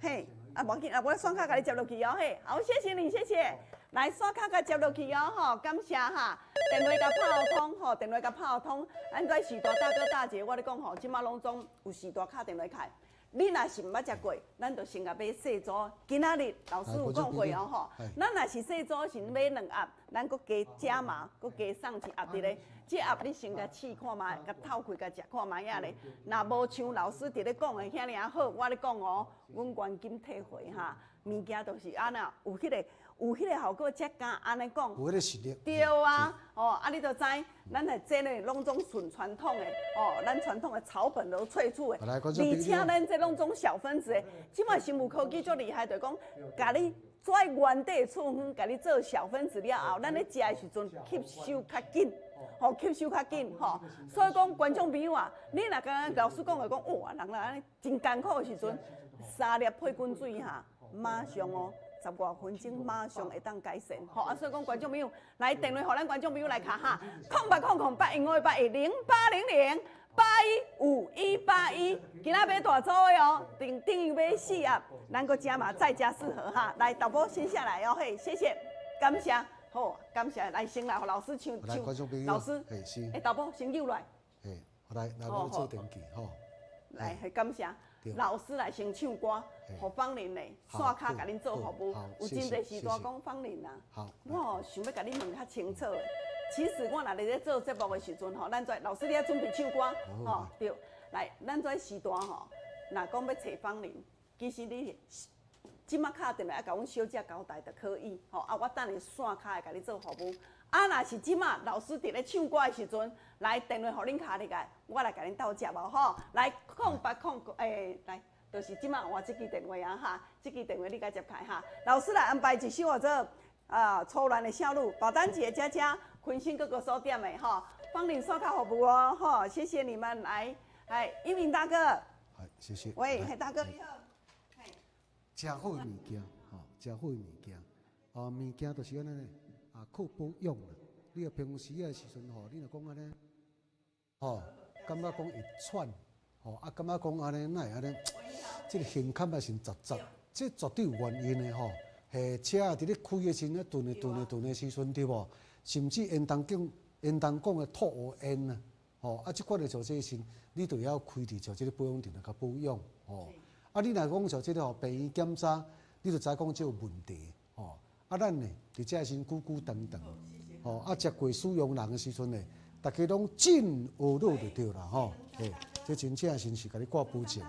嘿，啊，無要緊，啊，我刷卡共你接落去哦，嘿，好，謝謝你，謝謝，來刷卡共接落去哦，吼，感謝哈，電話共拍通，吼，電話共拍通，咱這序大大哥大姐，我咧講吼，這馬攏總有序大敲電話來。你若是毋捌食過，咱就先共買細組。今仔日老師有講過哦吼，咱若是細組是買兩盒，咱閣加加碼，閣加送一盒佇咧。這盒你先共試看覓，共透氣共食看覓仔咧。若無像老師佇咧講的遐爾好，我咧講哦，阮趕緊退貨哈。物件就是按怎，有彼個。有彼個效果才敢按呢講。有彼個實力。對啊，哦，啊你就知，咱係這個攏總純傳統的，哦，咱傳統的草本都萃取的，而且咱這攏總小分子的，這馬生物科技足厲害，就講，共你做原底處方，共你做小分子了後，咱咧食的時陣吸收較緊，吼，吸收較緊，吼，所以講觀眾朋友啊，你若敢若老師講的講，哇，人來按呢真艱苦的時陣，三粒配滾水哈，馬上哦。十外分鐘馬上會當改善，吼啊！所以講觀眾朋友來電話，予咱觀眾朋友來敲哈，0800 0800 815181，今仔買大組的哦，等等於買四盒，咱閣加碼再加四盒哈。來，導播先下來哦，嘿，謝謝，感謝，好，感謝，來先來，予老師唱唱，老師，欸，導播先扭來，嘿，來來，我做登記，吼。來，感謝老師來先唱歌，予芳玲呢，線跤共恁做服務。有真濟時段講芳玲啊，我吼想欲共你問較清楚的。其實我若佇咧做節目的時陣吼，咱做老師你愛準備唱歌吼，對，來，咱做時段吼，若講欲揣芳玲，其實你這馬敲電話愛共阮小姐交代就可以，吼啊，我等下線跤會共你做服務。啊，若是這馬老師佇咧唱歌的時陣，來電話予恁敲入來，我來共恁鬥接哦，吼，來空八空欸，來，就是這馬換這支電話啊，哈，這支電話你共接開哈。老師來安排一首叫做啊，初戀的少女，保單姐佳佳，坤心各個所點的吼，芳玲刷卡服務哦，吼，謝謝你們來，來，一鳴大哥，好，謝謝。喂，嘿，大哥你好，嘿，誠好的物件，吼，誠好的物件，哦，物件就是按呢呢。啊，靠保養啦！你若平常時的時陣吼，你若講按呢，吼，感覺講會喘，吼，啊，感覺講按呢，哪會按呢？這個胸坎仔先雜雜，這絕對有原因的吼。嘿，車佇咧開的時陣，頓的頓的頓的時陣，對無？甚至煙囱講煙囱講的吐烏煙啊，吼，啊，這款的像這時，你就要開佇像這個保養店來共保養，吼。啊，你若講像這個吼，病院檢查，你就知講這有問題，吼。啊，咱呢，佇遮時久久長長，吼，啊，食過使用人的時陣呢，逐家攏真學樂就對啦，吼，嘿，這真正是是共你掛保證的，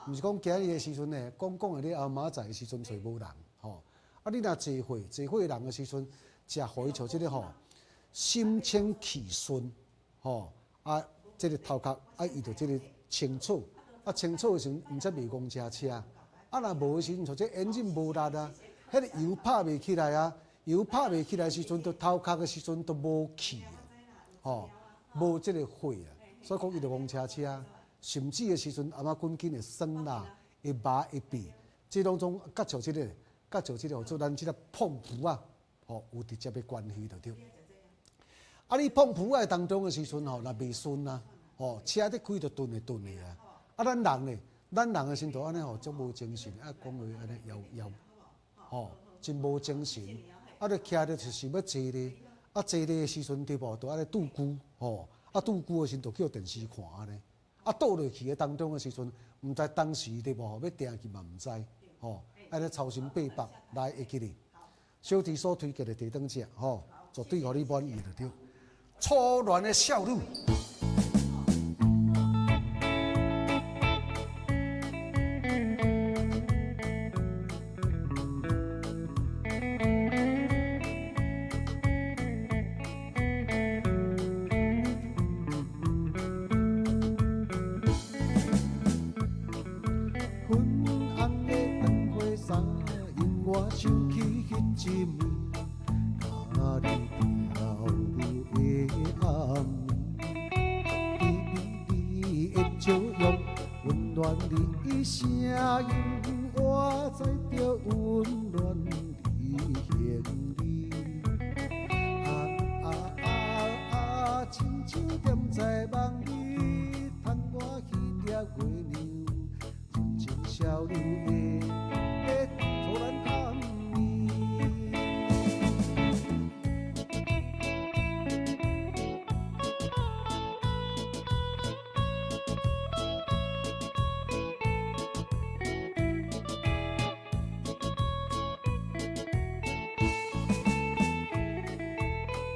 毋是講今日的時陣呢，講講的你後明仔載的時陣揣無人，吼，啊，你若濟歲濟歲人的時陣，食予伊像這個吼，心清氣順，吼，啊，這個頭殼啊，伊就這個清楚，啊，清楚的時陣，毋才袂戇車車，啊，若無的時陣，像這引擎無力啊。彼個油拍袂起來啊，油拍袂起來時陣，就頭殼的時陣都無氣啊，吼，無這個火啊，所以講伊就戇車車，甚至的時陣，阿媽骨筋會酸啦，會麻會痺，這攏總佮像這個，佮像這個，做咱這個膨噗仔，吼，有直接的關係就對。啊，你碰浮的當中的時陣吼，若袂順啊，吼，車咧開就頓的頓的啊。啊，咱人咧，咱人的心就按呢吼，足無精神，啊，講話按呢搖搖，吼，真無精神。啊，你徛著就是欲坐咧，啊，坐咧的時陣對無，就按呢拄久，吼，啊，拄久的時陣就叫電視看按呢。啊，倒落去的當中的時陣，毋知當時對無，欲定去嘛毋知，吼，按呢操心八百來會記咧。小弟所推薦的提燈者，吼，絕對予你滿意就對。初戀的少女。粉紅的長花衫，引我想起彼一暝，佮你跳舞的暗暝，美美的笑容，溫暖你聲音，我知著溫暖你心裡。啊啊啊啊！親像踮在夢裡，窗外彼粒月亮，純情少女的初戀暗暝。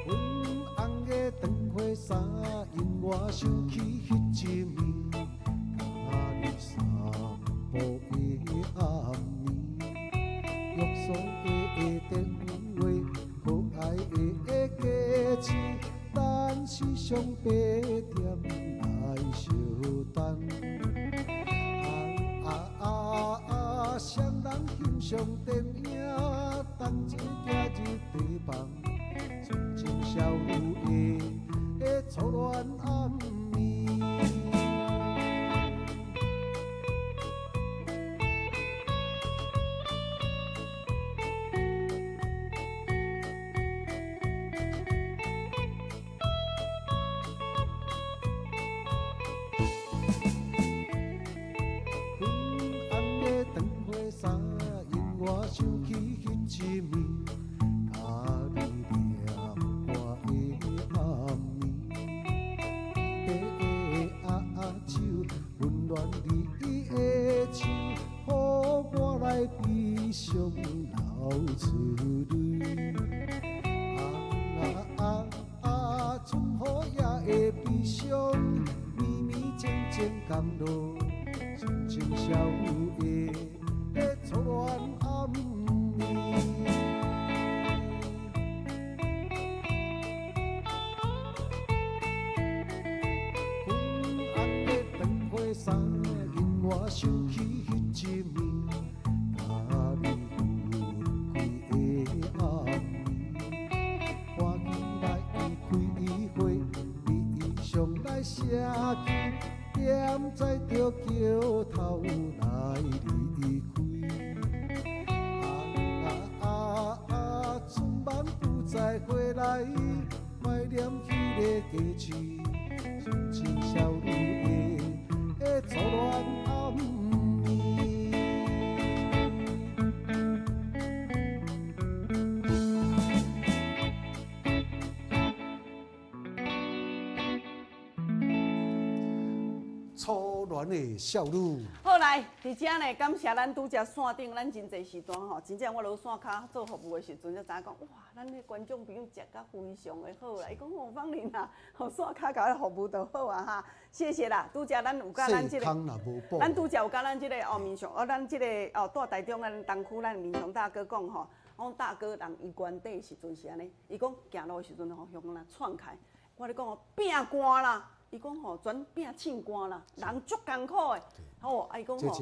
粉紅的長花衫，引我想起彼一暝，佮你散步的暗暝，約束的電話，可愛的歌詞，咱時常八點來相等。啊啊啊！雙人欣賞電影，同齊行入茶房，純情少女的初戀暗暝。粉紅的長花衫，引我想起彼一暝，佮你念歌的暗暝，白的手，溫暖你的手，予我來悲傷流出淚。啊啊啊！春雨也會悲傷，绵綿靜靜降落，純情少女的初戀暗暝。粉紅的長花衫，引我想起彼一暝，佮你分開的暗暝，歡喜來開花，悲傷來寫去，踮在著橋頭來離開。啊啊啊！春夢不再回來，懷念彼个過去，純情少女的初戀暗暝。初戀的少女。好來，佇遮呢，感謝咱拄才線頂，咱真濟時段吼，真正我落線跤做服務的時陣，才知影講，哇，咱的觀眾朋友食甲非常的好啦。伊講哦，芳玲啊，吼線跤共伊服務就好啊哈，謝謝啦。拄才咱有佮咱這個，咱拄才有佮咱這個哦民雄哦，咱這個哦住台中咱東區咱民雄大哥講吼，講大哥人伊原底時陣是按呢，伊講行路的時陣吼，向若喘開，我咧講哦，變寒啦。伊講吼，全變凊寒啦，人足艱苦的，吼，啊伊講吼，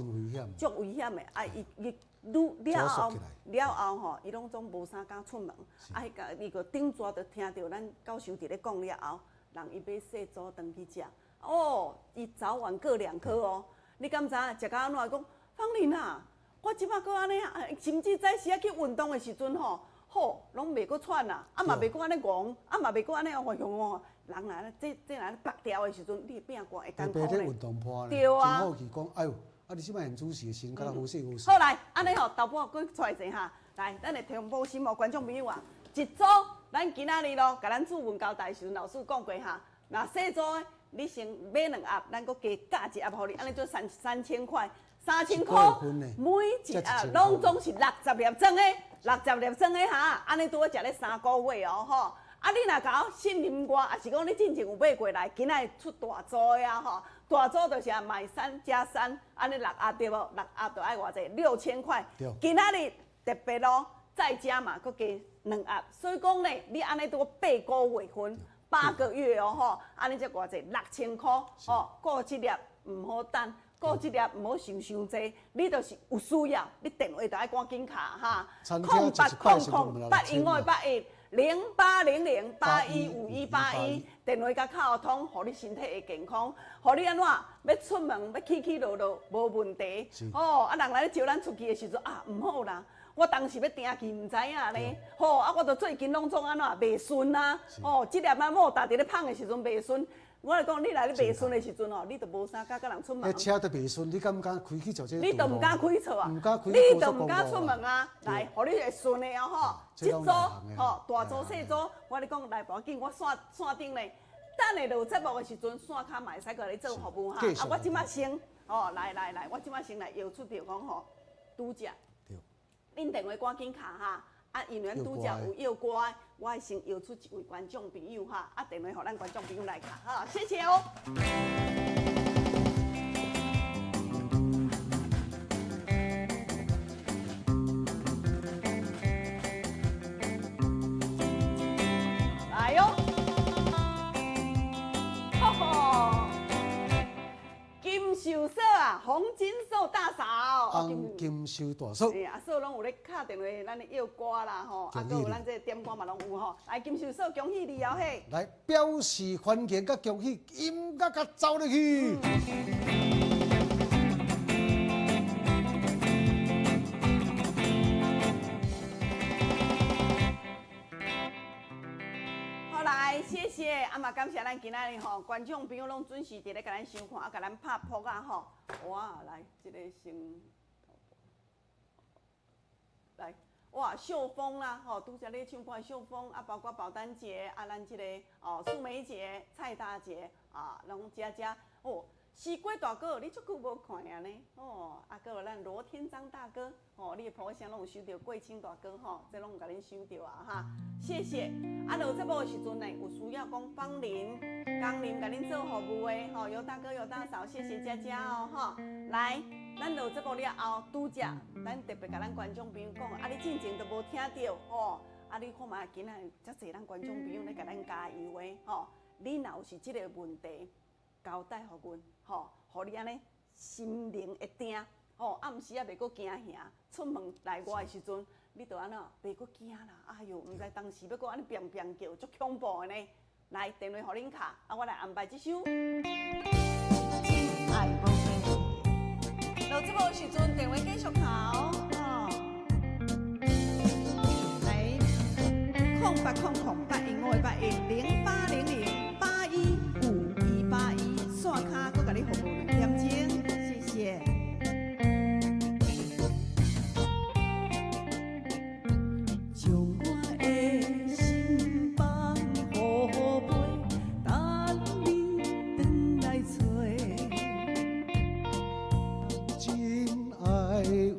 足危險的，啊伊伊愈了後了後吼，伊攏總無啥敢出門，啊，彼個伊個頂逝就聽著咱教授佇咧講了後，人伊買細組轉去食，哦，伊早晚各兩顆哦，你敢知影？食甲按怎？伊講芳玲啊，我這擺閣按呢啊，甚至早時仔去運動的時陣吼，好，攏袂閣喘啦，啊嘛袂閣按呢戇，啊嘛袂閣按呢哦哟哦，人來這這若縛掉的時陣，你的拚肝會艱苦咧。運動破對啊。真好奇講，哎喲，啊你這擺現主持的時陣，敢若好勢好勢。好來，按呢吼，頭擺閣出來者哈，來，咱來提保心哦，觀眾朋友啊，一組咱今仔日咯，共咱主問交代的時陣，老師講過哈，若細組的，你先買兩盒，咱閣加加一盒予你，按呢做3000塊，3000塊，每一盒攏總是60粒裝的，60粒裝的哈，按呢拄好食咧3個月哦吼。啊，你若共我信任我，抑是講你進前有買過來，今仔日出大組的啊吼，大組就是啊買三加三，按呢六盒對無？六盒就愛偌濟？6000塊。今仔日特別咯，再加嘛，閣加兩盒，所以講咧，你按呢拄8個月份，8個月哦吼，按呢才偌濟？6000塊吼，顧這粒毋好等，顧這粒毋好想傷濟，你就是有需要，你電話就愛趕緊敲哈，0800 000 81五81。0800815181，電話共敲通，予你身體會健康，予你按怎欲出門欲起起落落無問題。吼，啊人來咧招咱出去的時陣啊，毋好啦，我當時欲定去毋知影呢。吼，啊我著最近攏總按怎袂順啊。吼，這粒仔莫踏佇咧麭的時陣袂順。我來講，你來咧袂順的時陣吼，你就無啥敢佮人出門。彼車都袂順，你敢毋敢開去坐這？你就毋敢開車啊？毋敢開。你就毋敢出門啊？來，予你會順的哦吼。這組吼，大組細組，我咧講來無要緊，我線線頂咧，等下落節目的時陣，線跤嘛會使過來做服務哈。啊，我這擺先，吼，來來來，我這擺先來搖出著講吼，拄則。對。恁電話趕緊敲哈。啊，因為咱拄則有約歌，我會先搖出一位觀眾朋友哈，啊，電話予咱觀眾朋友來敲哈，謝謝哦。來喲，吼吼，金秀嫂啊，洪金秀大嫂。洪金秀大嫂。欸，阿嫂攏有咧敲電話，咱咧約歌啦吼，啊，閣有咱這個點歌嘛攏有吼。來，金秀嫂，恭喜你哦嘿！來表示歡迎佮恭喜，音樂共走入去。好來，謝謝，啊嘛感謝咱今仔日吼觀眾朋友攏準時佇咧共咱收看，啊共咱拍撲啊吼。哇，來，這個先。來，哇，秀峰啦，吼，拄則咧唱歌的秀峰啊，包括寶丹姐啊，咱這個哦，素梅姐、蔡大姐啊，攏遮遮哦，西瓜大哥，你足久無看啊呢？哦，啊，閣有咱羅天章大哥，哦，你的婆聲攏有收著，貴清大哥吼，這攏有共恁收著啊哈，謝謝。啊，落節目的時陣呢，有需要講芳鄰、工人共恁做服務的，吼，尤大哥、尤大嫂，謝謝佳佳哦，吼，來。咱落節目了後，拄則咱特別共咱觀眾朋友講，啊，你進前都無聽著吼，啊，你看覓今仔日遮濟咱觀眾朋友咧共咱加油的吼，你若有是這個問題，交代予阮吼，予你按呢心靈會定吼，暗時仔袂閣驚嚇，出門內外的時陣，你就按怎袂閣驚啦？哎喲，毋知當時欲閣按呢砰砰叫，足恐怖的呢。來，電話予恁敲，啊，我來安排這首。真愛無落節目時陣，電話繼續敲哦。來，0800 081 0800 815181，線跤閣共你服務兩點鐘，謝謝。將我的心放予飛，等你轉來揣。真愛有